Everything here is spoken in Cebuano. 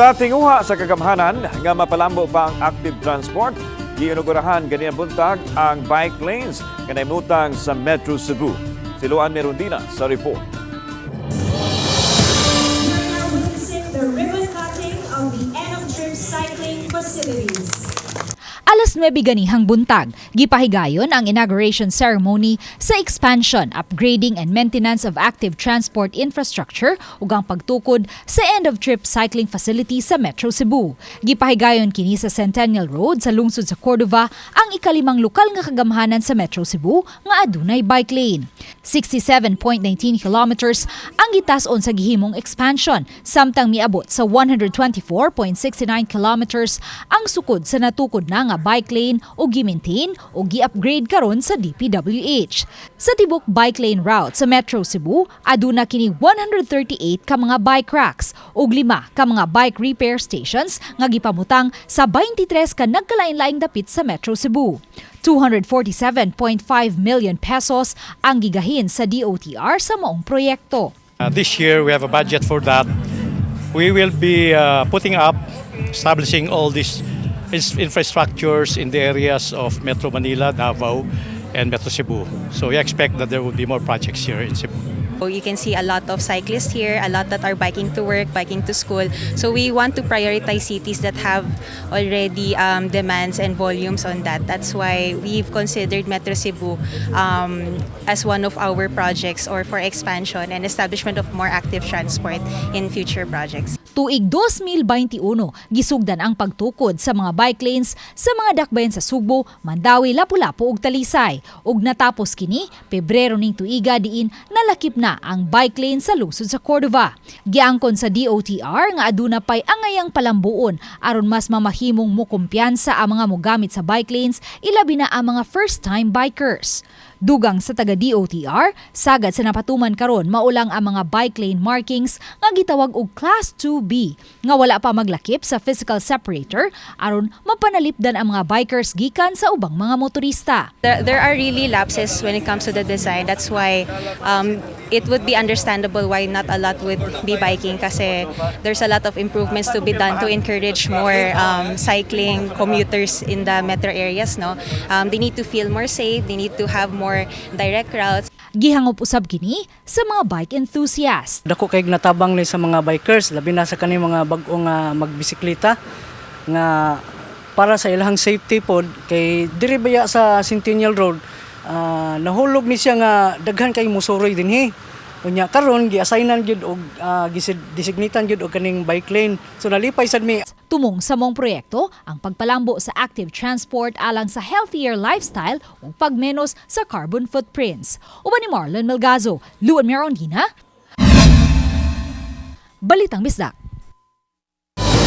Sa tinguha sa kagamhanan nga mapalambo pa ang active transport, giinugurahan ganinang buntag ang bike lanes nga naimutang sa Metro Cebu. Si Luan Merundina sa report. We are now witnessing the ribbon cutting of the end of trip cycling facilities. Alas 9 ganihang buntag, gipahigayon ang inauguration ceremony sa expansion, upgrading and maintenance of active transport infrastructure ug ang pagtukod sa end-of-trip cycling facility sa Metro Cebu. Gipahigayon kini sa Centennial Road sa lungsod sa Cordova, ang ikalimang lokal nga kagamhanan sa Metro Cebu nga adunay bike lane. 67.19 kilometers ang gitas-on sa gihimong expansion, samtang miabot sa 124.69 kilometers ang sukod sa natukod na nga bike lane o gi-maintain o gi-upgrade karon sa DPWH. Sa tibok bike lane route sa Metro Cebu, aduna kini 138 ka mga bike racks ug lima ka mga bike repair stations nga gipamutang sa 23 ka nagkalain-laing dapit sa Metro Cebu. ₱247.5 million ang gigahin sa DOTR sa maong proyekto. This year, we have a budget for that. We will be putting up, establishing all these infrastructures in the areas of Metro Manila, Davao, and Metro Cebu. So we expect that there will be more projects here in Cebu. You can see a lot of cyclists here, a lot that are biking to work, biking to school. So we want to prioritize cities that have already demands and volumes on that. That's why we've considered Metro Cebu as one of our projects or for expansion and establishment of more active transport in future projects. Tuig 2021, gisugdan ang pagtukod sa mga bike lanes sa mga dakbayan sa Sugbo, Mandaue, Lapu-Lapu ug Talisay. Ug natapos kini Pebrero ning tuiga diin nalakip na ang bike lane sa lungsod sa Cordova. Giangkon sa DOTR nga aduna pay angayang palambuon aron mas mamahimong mukumpiyansa ang mga mogamit sa bike lanes, ilabi na ang mga first-time bikers. Dugang sa taga DOTR, sagad sa napatuman karon mao lang ang mga bike lane markings nga gitawag og Class 2B nga wala pa maglakip sa physical separator aron mapanalipdan ang mga bikers gikan sa ubang mga motorista. There are really lapses when it comes to the design. That's why it would be understandable why not a lot would be biking kasi there's a lot of improvements to be done to encourage more cycling commuters in the metro areas. No, they need to feel more safe. They need to have more direct routes. Gihangop usab kini sa mga bike enthusiasts. Dako kay natabang ni sa mga bikers, labi na sa kaning mga bag-o nga magbisikleta nga para sa ilahang safety pod, kay diri baya sa Centennial Road, nahulog ni siya nga daghan kay musuroy dinhi. Unya karon gi-assignan gyud og designitan gyud og kaning bike lane. So nalipay sad mi. Tumong sa maong proyekto ang pagpalambo sa active transport alang sa healthier lifestyle ug pagmenos sa carbon footprints. Uban ni Marlon Melgazo, Luan Merondina, Balitang Bisdak.